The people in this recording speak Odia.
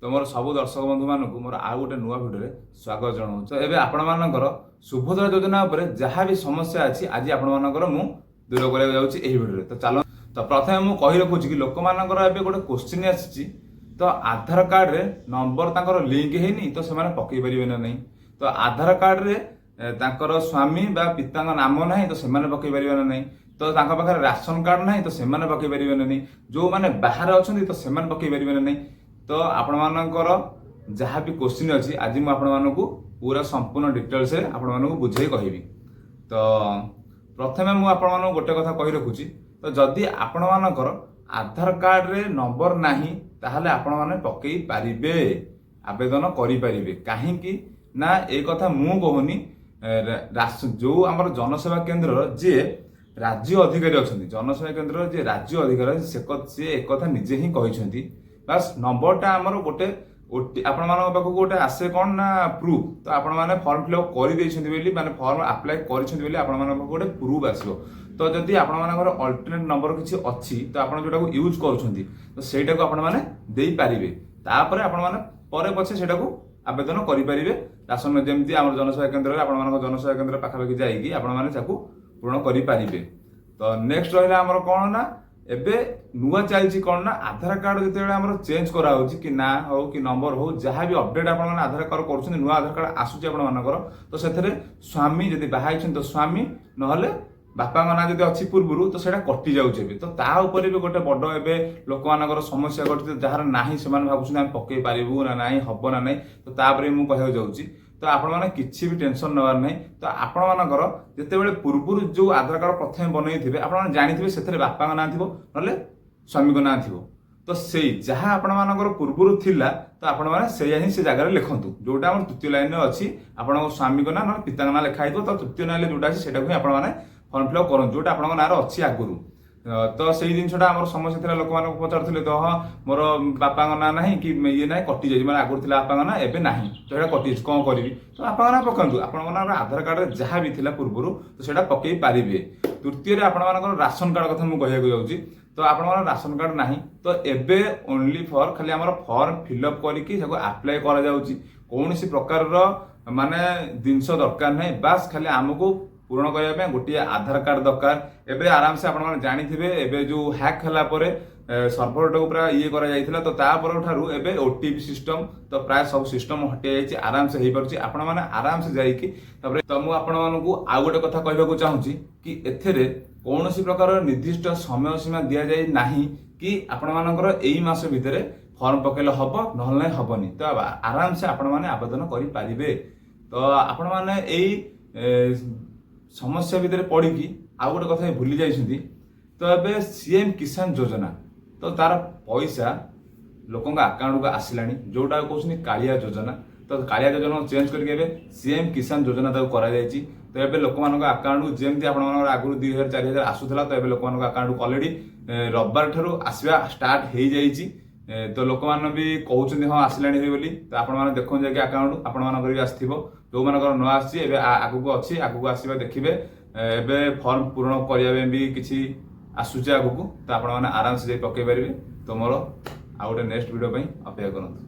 ତ ମୋର ସବୁ ଦର୍ଶକ ବନ୍ଧୁମାନଙ୍କୁ ମୋର ଆଉ ଗୋଟେ ନୂଆ ଭିଡ଼ିଓରେ ସ୍ୱାଗତ ଜଣାଉଛି। ତ ଏବେ ଆପଣମାନଙ୍କର ସୁଭଦ୍ରା ଯୋଜନା ଉପରେ ଯାହା ବି ସମସ୍ୟା ଅଛି, ଆଜି ଆପଣମାନଙ୍କର ମୁଁ ଦୂର କରିବାକୁ ଯାଉଛି ଏହି ଭିଡ଼ିଓରେ। ତ ଚାଲ, ତ ପ୍ରଥମେ ମୁଁ କହି ରଖୁଛି କି ଲୋକମାନଙ୍କର ଏବେ ଗୋଟେ କୋଶ୍ଚିନ୍ ଆସିଛି, ତ ଆଧାର କାର୍ଡରେ ନମ୍ବର ତାଙ୍କର ଲିଙ୍କ ହେଇନି, ତ ସେମାନେ ପକେଇ ପାରିବେ ନା ନାହିଁ? ତ ଆଧାର କାର୍ଡରେ ତାଙ୍କର ସ୍ୱାମୀ ବା ପିତାଙ୍କ ନାମ ନାହିଁ, ତ ସେମାନେ ପକେଇ ପାରିବେ ନା ନାହିଁ? ତ ତାଙ୍କ ପାଖରେ ରାସନ କାର୍ଡ ନାହିଁ, ତ ସେମାନେ ପକେଇ ପାରିବେ ନା ନାହିଁ? ଯୋଉମାନେ ବାହାରେ ଅଛନ୍ତି, ତ ସେମାନେ ପକେଇ ପାରିବେ ନା ନାହିଁ? ତ ଆପଣମାନଙ୍କର ଯାହା ବି କୋଶ୍ଚିନ୍ ଅଛି, ଆଜି ମୁଁ ଆପଣମାନଙ୍କୁ ପୁରା ସମ୍ପୂର୍ଣ୍ଣ ଡିଟେଲ୍ସରେ ଆପଣମାନଙ୍କୁ ବୁଝେଇ କହିବି। ତ ପ୍ରଥମେ ମୁଁ ଆପଣମାନଙ୍କୁ ଗୋଟେ କଥା କହି ରଖୁଛି, ତ ଯଦି ଆପଣମାନଙ୍କର ଆଧାର କାର୍ଡରେ ନମ୍ବର ନାହିଁ, ତାହେଲେ ଆପଣମାନେ ପକେଇ ପାରିବେ, ଆବେଦନ କରିପାରିବେ। କାହିଁକି ନା ଏ କଥା ମୁଁ କହୁନି, ଯୋଉ ଆମର ଜନସେବା କେନ୍ଦ୍ରର ଯିଏ ରାଜ୍ୟ ଅଧିକାରୀ ଅଛନ୍ତି, ଜନସେବା କେନ୍ଦ୍ରର ଯିଏ ରାଜ୍ୟ ଅଧିକାରୀ ଅଛନ୍ତି, ସିଏ ଏକଥା ନିଜେ ହିଁ କହିଛନ୍ତି। ବାସ୍, ନମ୍ବରଟା ଆମର ଗୋଟେ ଆପଣମାନଙ୍କ ପାଖକୁ ଗୋଟେ ଆସେ କ'ଣ ନା ପ୍ରୁଫ୍। ତ ଆପଣମାନେ ଫର୍ମ ଫିଲ୍ଅପ୍ କରିଦେଇଛନ୍ତି ବୋଲି, ମାନେ ଫର୍ମ ଆପ୍ଲାଏ କରିଛନ୍ତି ବୋଲି ଆପଣମାନଙ୍କ ପାଖକୁ ଗୋଟେ ପ୍ରୁଫ୍ ଆସିବ। ତ ଯଦି ଆପଣମାନଙ୍କର ଅଲ୍ଟରନେଟ୍ ନମ୍ବର କିଛି ଅଛି, ତ ଆପଣ ଯୋଉଟାକୁ ୟୁଜ୍ କରୁଛନ୍ତି, ତ ସେଇଟାକୁ ଆପଣମାନେ ଦେଇପାରିବେ। ତାପରେ ଆପଣମାନେ ପରେ ପଛେ ସେଇଟାକୁ ଆବେଦନ କରିପାରିବେ। ରାସନ ଯେମିତି ଆମର ଜନସେବା କେନ୍ଦ୍ରରେ, ଆପଣମାନଙ୍କ ଜନସେବା କେନ୍ଦ୍ର ପାଖାପାଖି ଯାଇକି ଆପଣମାନେ ତାକୁ ପୂରଣ କରିପାରିବେ। ତ ନେକ୍ସଟ ରହିଲା ଆମର କ'ଣ ନା ଏବେ ନୂଆ ଚାଲିଛି କ'ଣ ନା ଆଧାର କାର୍ଡ ଯେତେବେଳେ ଆମର ଚେଞ୍ଜ କରାହଉଛି, କି ନାଁ ହଉ କି ନମ୍ବର ହଉ, ଯାହା ବି ଅପଡେଟ୍ ଆପଣମାନେ ଆଧାର କାର୍ଡ କରୁଛନ୍ତି, ନୂଆ ଆଧାର କାର୍ଡ ଆସୁଛି ଆପଣମାନଙ୍କର, ତ ସେଥିରେ ସ୍ୱାମୀ ଯଦି ବାହା ହେଇଛନ୍ତି ତ ସ୍ୱାମୀ, ନହେଲେ ବାପାଙ୍କ ନାଁ ଯଦି ଅଛି ପୂର୍ବରୁ, ତ ସେଇଟା କଟି ଯାଉଛି ଏବେ। ତ ତା ଉପରେ ବି ଗୋଟେ ବଡ ଏବେ ଲୋକମାନଙ୍କର ସମସ୍ୟା ଘଟିଛି। ଯାହାର ନାହିଁ, ସେମାନେ ଭାବୁଛନ୍ତି ଆମେ ପକେଇ ପାରିବୁ ନା ନାହିଁ, ହବ ନା ନାହିଁ। ତ ତାପରେ ମୁଁ କହିବାକୁ ଯାଉଛି, ତ ଆପଣମାନେ କିଛି ବି ଟେନସନ ନେବାର ନାହିଁ। ତ ଆପଣମାନଙ୍କର ଯେତେବେଳେ ପୂର୍ବରୁ ଯୋଉ ଆଧାର କାର୍ଡ ପ୍ରଥମେ ବନେଇଥିବେ, ଆପଣମାନେ ଜାଣିଥିବେ ସେଥିରେ ବାପାଙ୍କ ନାଁ ଥିବ, ନହେଲେ ସ୍ୱାମୀଙ୍କ ନାଁ ଥିବ। ତ ସେଇ ଯାହା ଆପଣମାନଙ୍କର ପୂର୍ବରୁ ଥିଲା, ତ ଆପଣମାନେ ସେଇଆ ହିଁ ସେ ଜାଗାରେ ଲେଖନ୍ତୁ। ଯୋଉଟା ଆମର ତୃତୀୟ ଲାଇନରେ ଅଛି, ଆପଣଙ୍କ ସ୍ୱାମୀଙ୍କ ନାଁ ନହେଲେ ପିତାଙ୍କ ନାଁ ଲେଖା ହେଇଥିବ। ତ ତୃତୀୟ ଲାଇନରେ ଯୋଉଟା ଅଛି, ସେଇଟାକୁ ହିଁ ଆପଣମାନେ ଫର୍ମ ଫିଲ୍ଅପ୍ କରନ୍ତୁ, ଯୋଉଟା ଆପଣଙ୍କ ନାଁରେ ଅଛି ଆଗରୁ। ତ ସେଇ ଜିନିଷଟା ଆମର ସମସ୍ୟା ଥିଲା। ଲୋକମାନଙ୍କୁ ପଚାରୁଥିଲେ, ତ ହଁ, ମୋର ବାପାଙ୍କ ନାଁ ନାହିଁ କି ଇଏ ନାହିଁ, କଟି ଯାଇଛି, ମାନେ ଆଗରୁ ଥିଲା ବାପାଙ୍କ ନାଁ, ଏବେ ନାହିଁ, ତ ସେଇଟା କଟିଯାଇଛି, କଣ କରିବି? ତ ବାପାଙ୍କ ନାଁ ପକାନ୍ତୁ। ଆପଣଙ୍କ ନାଁର ଆଧାର କାର୍ଡରେ ଯାହା ବି ଥିଲା ପୂର୍ବରୁ, ତ ସେଇଟା ପକେଇ ପାରିବେ। ତୃତୀୟରେ ଆପଣମାନଙ୍କର ରାସନ କାର୍ଡ କଥା ମୁଁ କହିବାକୁ ଯାଉଛି। ତ ଆପଣଙ୍କର ରାସନ କାର୍ଡ ନାହିଁ, ତ ଏବେ ଓନ୍ଲି ଫର୍ ଖାଲି ଆମର ଫର୍ମ ଫିଲ୍ଅପ୍ କରିକି ତାକୁ ଆପ୍ଲାଏ କରାଯାଉଛି। କୌଣସି ପ୍ରକାରର ମାନେ ଜିନିଷ ଦରକାର ନାହିଁ। ବାସ୍, ଖାଲି ଆମକୁ ପୂରଣ କରିବା ପାଇଁ ଗୋଟିଏ ଆଧାର କାର୍ଡ ଦରକାର। ଏବେ ଆରାମସେ ଆପଣମାନେ ଜାଣିଥିବେ, ଏବେ ଯୋଉ ହ୍ୟାକ୍ ହେଲା ପରେ ସର୍ଭରଟାକୁ ପୁରା ଇଏ କରାଯାଇଥିଲା, ତ ତା ପରଠାରୁ ଏବେ ଓଟିପି ସିଷ୍ଟମ, ତ ପ୍ରାୟ ସବୁ ସିଷ୍ଟମ ହଟି ଯାଇଛି, ଆରାମସେ ହେଇପାରୁଛି। ଆପଣମାନେ ଆରାମସେ ଯାଇକି, ତାପରେ ତ ମୁଁ ଆପଣମାନଙ୍କୁ ଆଉ ଗୋଟେ କଥା କହିବାକୁ ଚାହୁଁଛି କି ଏଥିରେ କୌଣସି ପ୍ରକାର ନିର୍ଦ୍ଦିଷ୍ଟ ସମୟ ସୀମା ଦିଆଯାଇ ନାହିଁ କି ଆପଣମାନଙ୍କର ଏଇ ମାସ ଭିତରେ ଫର୍ମ ପକେଇଲେ ହବ, ନହେଲେ ନାହିଁ ହବନି। ତ ଆରାମସେ ଆପଣମାନେ ଆବେଦନ କରିପାରିବେ। ତ ଆପଣମାନେ ଏଇ ସମସ୍ୟା ଭିତରେ ପଡ଼ିକି ଆଉ ଗୋଟେ କଥା ବି ଭୁଲି ଯାଇଛନ୍ତି। ତ ଏବେ ସିଏମ୍ କିଷାନ ଯୋଜନା, ତ ତାର ପଇସା ଲୋକଙ୍କ ଆକାଉଣ୍ଟକୁ ଆସିଲାଣି, ଯୋଉଟା କହୁଛନ୍ତି କାଳିଆ ଯୋଜନା। ତ କାଳିଆ ଯୋଜନା ଚେଞ୍ଜ କରିକି ଏବେ ସିଏମ୍ କିଷାନ ଯୋଜନା ତାକୁ କରାଯାଇଛି। ତ ଏବେ ଲୋକମାନଙ୍କ ଆକାଉଣ୍ଟକୁ ଯେମିତି ଆପଣମାନଙ୍କର ଆଗରୁ 2000, 4000 ଆସୁଥିଲା, ତ ଏବେ ଲୋକମାନଙ୍କ ଆକାଉଣ୍ଟକୁ ଅଲରେଡି ରବିବାର ଠାରୁ ଆସିବା ଷ୍ଟାର୍ଟ ହେଇଯାଇଛି। ତ ଲୋକମାନେ ବି କହୁଛନ୍ତି, ହଁ, ଆସିଲାଣି ବୋଲି। ତ ଆପଣମାନେ ଦେଖନ୍ତୁ ଯାଇକି ଆକାଉଣ୍ଟ, ଆପଣମାନଙ୍କର ବି ଆସିଥିବ। ଯୋଉମାନଙ୍କର ନ ଆସିଛି, ଏବେ ଆଗକୁ ଅଛି, ଆଗକୁ ଆସିବା ଦେଖିବେ। ଏବେ ଫର୍ମ ପୂରଣ କରିବା ପାଇଁ ବି କିଛି ଆସୁଛି ଆଗକୁ, ତ ଆପଣମାନେ ଆରାମସେ ଯାଇ ପକେଇ ପାରିବେ। ତ ମୋର ଆଉ ଗୋଟେ ନେକ୍ସଟ ଭିଡ଼ିଓ ପାଇଁ ଅପେକ୍ଷା କରନ୍ତୁ।